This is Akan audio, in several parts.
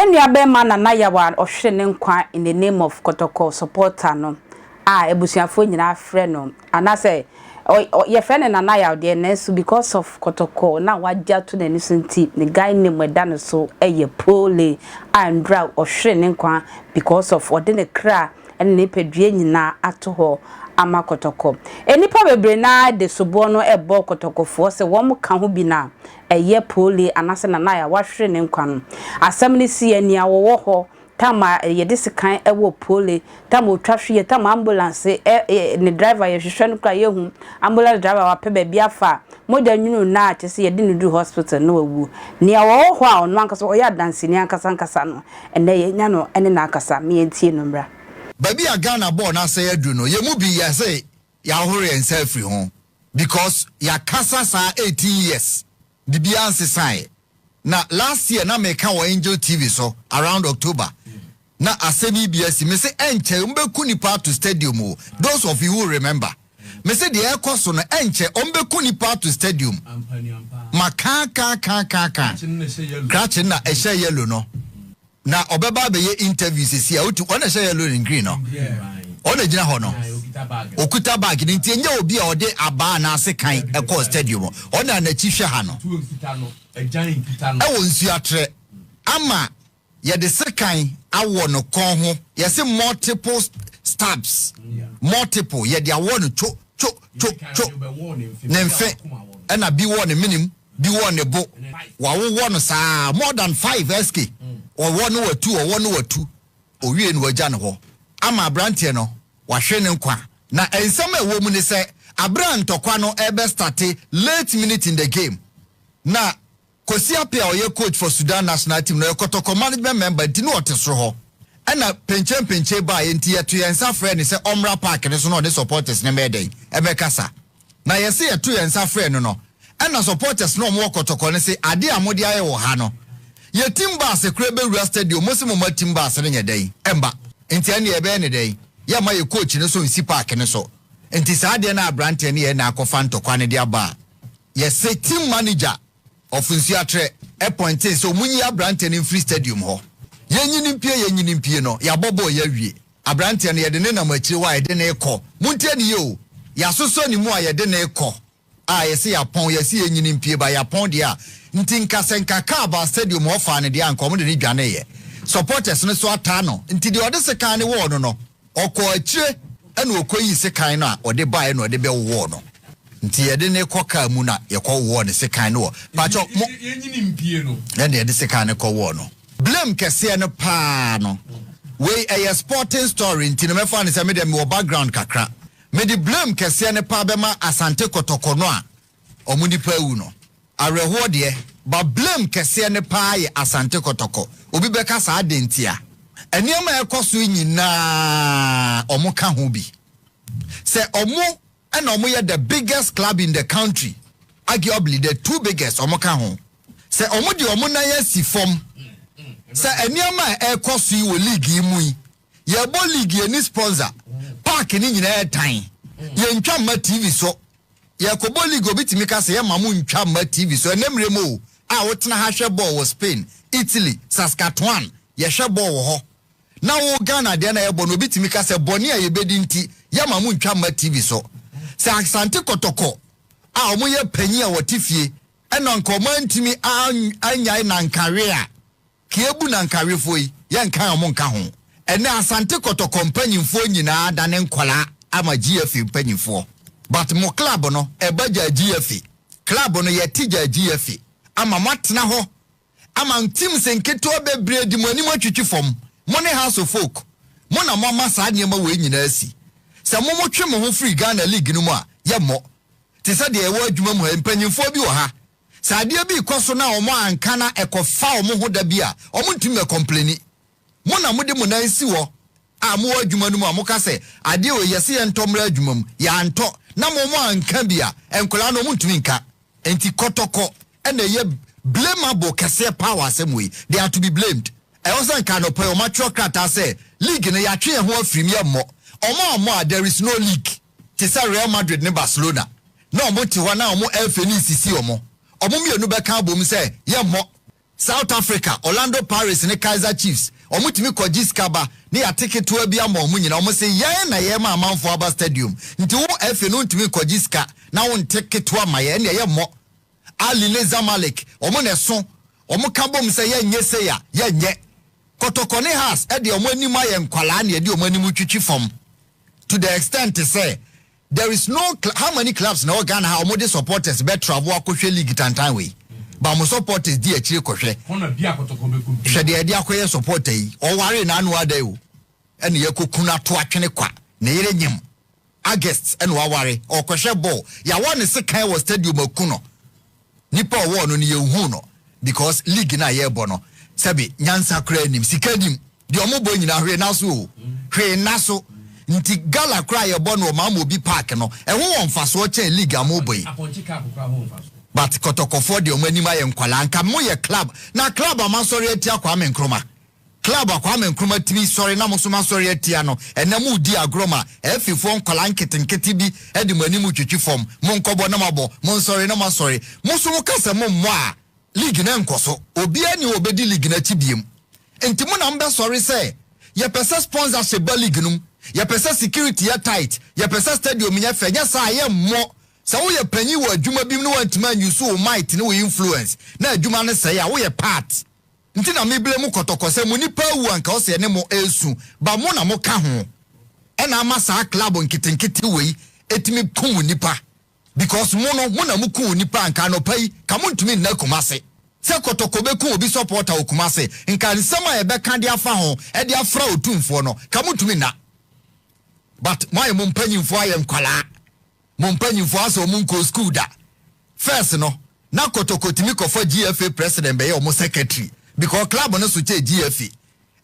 Yɛn nua bɛrima Nana Yaw a ɔhwere ne nkwa in the name of Kɔtɔkɔ supporter no a abusuafoɔ nyinaa frɛ no anaasɛ yɛfrɛ no Nana Yaw deɛ, nanso because of Kɔtɔkɔ na wagye ato n'ani so nti, ne guy name ɛda no so yɛ Pole a ndura ɔhwere ne nkwa because of ɔde ne kra ne ne nipadua nyinaa ato hɔ ama Kɔtɔkɔ. Nnipa bebree naa de soboɔ no ɛbɔ Kɔtɔkɔfoɔ sɛ wɔn ka ho bi na ɛyɛ Pole anaasɛ Nana Yaw wahwere ne nkwa no. Asɛm no si yɛ nea wɔwɔ hɔ tam a yɛde sekan ɛwɔ Pole tam otwa hweyɛ tam ambulance ɛ ne driver yɛhwehwɛ no kora, yɛhu ambulance driver wapɛ baabi afa mogya nwunu na kyɛ sɛ yɛde no du hospital na wawu. Nea wɔwɔ hɔ a ɔno ankasa ɔyɛ adanseni ankasa ankasa no, ɛnɛ yɛnya no ɛne n'akasa meyɛntie no mmra. Baabi a Ghana bɔɔl n'asɛ aduru no, yɛn mu bi yɛsɛ yɛahoro yɛn nsa afiri ho because yɛakasa saa 18 years, biribiara nsesaeɛ. Na last year na meka wɔ Angel TV so around October na asɛm yi bi asi, me sɛ ɛnkyɛ ɔmbɛku nipa ato stadium o. Those of you who remember, me sɛ deɛ ɛkɔ so no, ɛnkyɛ ɔmbɛku nipa ato stadium. Ma kaa kaa kaa kaa kaa krakye na ɛhyɛ yellow no na ɔbɛba abɛyɛ interview sisi a otu ɔna ɛhyɛ yellow and green no, ɔna gyina hɔ no, okuta bag ne nti enye obi a ɔde abaa n'ase kan ɛkɔɔ stadium. Ɔna n'akyi hwɛ ha no ɛwɔ Nsuatrɛ ama yɛde sekan awɔ no kɔn ho. Yɛsɛ multiple stabs, multiple, yɛde awɔ no two two two two ne mfe, ɛna bi wɔ ne minim, bi wɔ ne bo, wawowɔ no saa more than five sk. Ɔwɔ no watu, ɔwɔ no watu, owie no wagya ne hɔ ama aberanteɛ no wahwɛ ne nkwa. Na nsɛm a ɛwɔ mu ne sɛ abere ntɔkwa no ɛbɛ start late minute in the game na Kwesi Appiah a ɔyɛ coach for Sudan national team no, ɔyɛ Kɔtɔkɔ management member, nti ne ɔte soro hɔ ɛna penkyɛn baa. Nti yɛto yɛn nsa frɛ ne sɛ ɔmmra park ne so na ɔne supporters ne mɛɛ dɛn ɛbɛkasa. Na yɛsɛ yɛto yɛn nsa frɛ no, ɛna supporters no ɔmo wɔ Kɔtɔkɔ no sɛ adeɛ a mode ayɛ wɔ ha no, yɛ team bus kura bɛwura stadium, mo sɛ mo ma team bus no nyɛ dɛn ɛmba, nti ɛne yɛbɛyɛ ne dɛn yɛma yɛ coach no so nsi park ne so. Nti saa adeɛ no aberanteɛ no yɛ na akɔfa ntɔkwa no de aba a yɛsɛ team manager of Nsuatrɛ ɛpɔnten sɛ ɔmo nyi aberanteɛ no mfiri stadium hɔ. Yɛnyi ne mpie, yɛnyi ne mpie no, yɛabɔ bɔɔl yɛawie. Aberanteɛ no yɛde ne nam akyire hɔ a yɛde ne kɔ. Montie ne yie o, yɛasosɔ ne mu a yɛde ne kɔ a yɛsɛ yɛapɔn, yɛsɛ yɛnyi ne mpie ba yɛapɔn deɛ a nti nkasɛ nka kaa ba stadium hɔ faa ne deɛ a nka ɔmo de ne dwaneyɛ. Supporters no so ataa no, nti deɛ ɔde sekan ne wɔɔ no, ɔkɔ akyire ɛna ɔkɔyi sekan no a ɔde baeɛ na ɔde bɛwɔɔ no. Nti yɛde ne kɔ kaa mu na yɛkɔ wɔɔ ne sekan no wɔ pakyɛ mo ɛna yɛde sekan no kɔ wɔɔ no. Blame kɛseɛ no paa no, wei ɛyɛ sporting story nti no mɛfa ne sɛ medeɛ mewɔ background kakra. Mede blame kɛseɛ no paa bɛma Asante Kɔtɔkɔ no a ɔmo nipa awu no. Awerɛhoɔ deɛ ba, blame kɛseɛ no paa yɛ Asante Kɔtɔkɔ. Obi bɛka saa de nti a nneɛma a ɛkɔ so nyinaa ɔmo ka ho bi sɛ ɔmo ɛna ɔmo yɛ the biggest club in the country, arguably the two biggest. Ɔmo ka ho sɛ ɔmo de ɔmo nan asi fam sɛ nneɛma a ɛkɔ so yi wɔ league yi mu yi, yɛbɔ league yɛ ni sponsor, park ne nyinaa ɛtan, yɛntwa mma TV so. Yɛkɔbɔ league, obi tumi ka sɛ yɛma mo ntwa mma TV so. Ɛnɛ mmerɛ mu o a wotena ha hwɛ bɔɔl wɔ Spain, Italy, Saskatchewan, yɛhwɛ bɔɔl wɔ hɔ na wo Ghana deɛ na yɛbɔ no, obi tumi ka sɛ bɔne a yɛbɛdi nti yɛma mo ntwa mma TV so. Sɛ Asante Kɔtɔkɔ a ɔmo yɛ panyin a wɔte fie ɛna nka ɔmo antumi anyae nankawe a keebu nankawefoɔ yi, yɛnka ɔmo nka ho. Ɛnɛ Asante Kɔtɔkɔ mpanyinfoɔ nyinaa dane nkɔlaa ama GFA mpanyinfoɔ, but mo club no ɛba gya GFA club no, yɛte gya GFA ama mo atena hɔ ama teams nketewa bebree di mo anim atwitwi fam. Mo ne Hearts of Oak mo na mo ama saa nneɛma wei nyinaa si sɛ mo twe mo ho firi Ghana league no mu a yɛmmɔ. Te sɛ deɛ ɛwɔ adwuma mu ha, mpanyinfoɔ bi wɔ ha sɛ adeɛ bi kɔ so na wɔn anka na ɛkɔfa wɔn ho da bi a wɔn ntumi bɛ complain. Mo na mo de mo nan si hɔ a mo wɔ adwuma no mu a mo ka sɛ adeɛ wɔ yɛsi yɛn ntɔ mmerɛ adwuma mu, yɛantɔ na mo anka bi a nkɔlaa no wɔn ntumi nka. Nti Kɔtɔkɔ ɛna ɛyɛ blameable kɛseɛ paa wɔ asɛm wei. They are to be blamed. Ɛwɔ sɛ nka anɔpɛ yi ɔmo atwerɛ krataa sɛ league no yɛatwe yɛn ho afiri mu, yɛmmɔ. Ɔmo ammɔ a, there is no league. Te sɛ Real Madrid ne Barcelona na ɔmo te hɔ na ɔmo ɛfɛ ne sisi ɔmo mmienu bɛka abom sɛ yɛmmɔ. South Africa, Orlando Pirates ne Kaizer Chiefs, wɔn tumi kɔgye sika ba ne yɛate ketewa bi ama wɔn nyinaa. Wɔn se yɛn na yɛma amanfoɔ aba stadium, nti wo FA no ntumi nkɔgye sika na wonte ketewa ma yɛn, ɛnna ɛyɛ mmɔ. Ahly ne Zamalek, wɔn na ɛso. Wɔn ka bom sɛ yɛnyɛ sei a, yɛnyɛ. Kɔtɔkɔ ne Hearts de wɔn anim ayɛ nkwalaa na yɛde wɔn anim twitwi fam to the extent sɛ there is no, how many clubs na ɛwɔ Ghana ha wɔn de supporters bɛ travel akɔhwɛ league tantan wei, ba mo supporters di akyire kɔhwɛ. Hwɛ deɛ yɛde akɔyɛ supporter yi, ɔware n'ano ada yi o, ɛna yɛkɔ kun ato atwene kwa, ne yere nyim August ɛna waware, ɔkɔhwɛ ball, yɛawɔ ne sekan wɔ stadium aku no. Nipa ɔwɔ no no yɛnhu no because league na yɛrebɔ no, sɛbi, nyansa koraa nim, sika nim deɛ ɔmo bɔ nyinaa, hwee na so o, hwee na so. Nti gala koraa yɛbɔ no ɔmaa obi park no, ɛho wɔ mfasoɔ kyɛn league a mo bɔ yi. But Kɔtɔkɔfoɔ deɛ, ɔmo anim ayɛ nkwalaa. Nka mo yɛ club na club a masɔre atia Kwame Nkrumah, club a Kwame Nkrumah tumi sɔre na mo nso masɔre atia no, ɛnɛ mo di agorɔ ma ɛfifoɔ nkwalaa nketenkete bi ɛde mo anim twitwi fam. Mo nkɔbɔ na mo abɔ, mo nsɔre na mo asɔre. Mo nso mo kasa mo mmɔ a, league na nkɔ so. Obiara ni obɛdi league n'akyi biem. Nti mo na mo bɛsɔre sɛ yɛpɛ sɛ sponsorship ba league no mu, yɛpɛ sɛ security yɛ tight, yɛpɛ sɛ stadium yɛ fɛ, nyɛ saa yɛ mmɔ. Sɛ woyɛ panyin wɔ adwuma bi mu na wantumi anyusu wo might ne wo influence na adwuma no sɛe a, woyɛ part. Nti na mebile mu Kɔtɔkɔ sɛ mo nipa awu anka ɔsɛ ne mo esu ba, mo na mo ka ho ɛna ama saa club nketenkete wei etumi kum nipa, because mo no, mo na mo kum nipa. Anka anɔpa yi ka mo ntumi nna Kumase sɛ Kɔtɔkɔ bɛkum obi supporter wɔ Kumase, nka nsɛm a yɛbɛka de afa ho ɛde afra Otumfoɔ no, ka mo ntumi nna. But mo ayɛ mo mpanyinfoɔ ayɛ nkwalaa, mo mpanyinfoɔ asɛ ɔmo nkɔ school da. First no, na Kɔtɔkɔ tumi kɔfa GFA president bɛyɛ ɔmo secretary because club no so kyɛ GFA.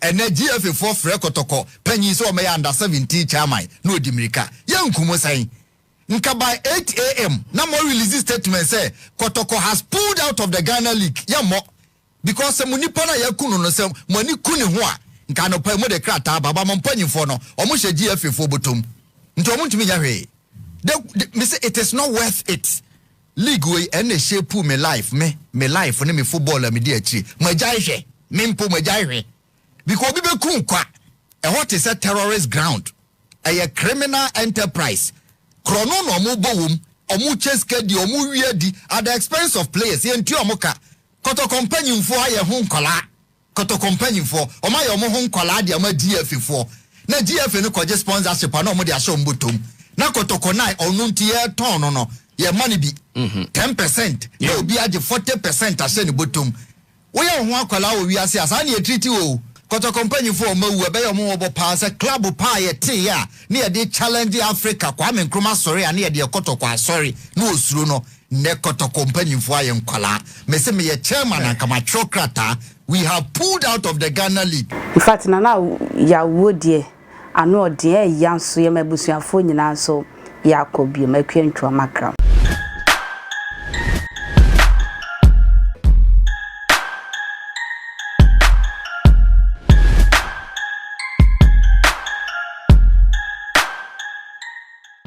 Ɛnɛ GFA foɔ frɛ Kɔtɔkɔ panyin sɛ ɔmɛyɛ under 17 chairman na odi mirika. Yɛn nkumu sɛn? Nka by 8 a.m. na mo release statement sɛ Kɔtɔkɔ has pulled out of the Ghana League. Yɛn mmɔ because sɛ mo nipa no a yɛku no no, sɛ mo ani ku ne ho a, nka anɔpa mu de krataa baba. Mo mpanyinfoɔ no, ɔmo hyɛ GFA foɔ bɔtɔm, nti ɔmo ntumi nyɛ hwee. De me say it is not worth it. League wei ɛna shape me life, me life ne me football a me di akyire. Mo agya hwɛ me mpo, mo agya hwɛ because obi bɛ kun kwa. Ɛhɔ te sɛ terrorist ground, ɛyɛ criminal enterprise. Korɔno na ɔmo bɔ wɔm, ɔmo kyɛ sika di, ɔmo wie di at the expense of players. Yɛn ntua ɔmo ka. Kɔtɔkɔ mpanyinfoɔ ayɛ ho nkɔlaa. Kɔtɔkɔ mpanyinfoɔ, ɔmo ayɛ ɔmo ho nkɔlaa de ama GFA foɔ, na GFA no kɔgye sponsorship a na ɔmo de ahyɛ ɔmo bɔtɔm, na Kɔtɔkɔ na ɔno nti yɛtɔn no, yɛ ma no bi 10% na obi agye 40% ahyɛ ne bɔtɔm. Woyɛ wo ho akwadaa wɔ wiase a, saa ne yɛtiriti o. Kɔtɔkɔ mpanyinfoɔ, ɔmo awu, ɛbɛyɛ ɔmo wɔbɔ paa sɛ club paa yɛtee a ne yɛde challenge Africa. Kwame Nkrumah asɔre a ne yɛde Kɔtɔkɔ asɔre ne osuro no. Nnɛ Kɔtɔkɔ mpanyinfoɔ ayɛ nkwalaa. Mɛsɛ meyɛ chairman ankamatwerɛ krataa, we have pulled out of the Ghana League. In fact, Nana Yawuo deɛ, ano ɔdeɛ ɛya nso yɛma abusuafoɔ nyinaa nso yɛakɔ biom akua ntwa makra.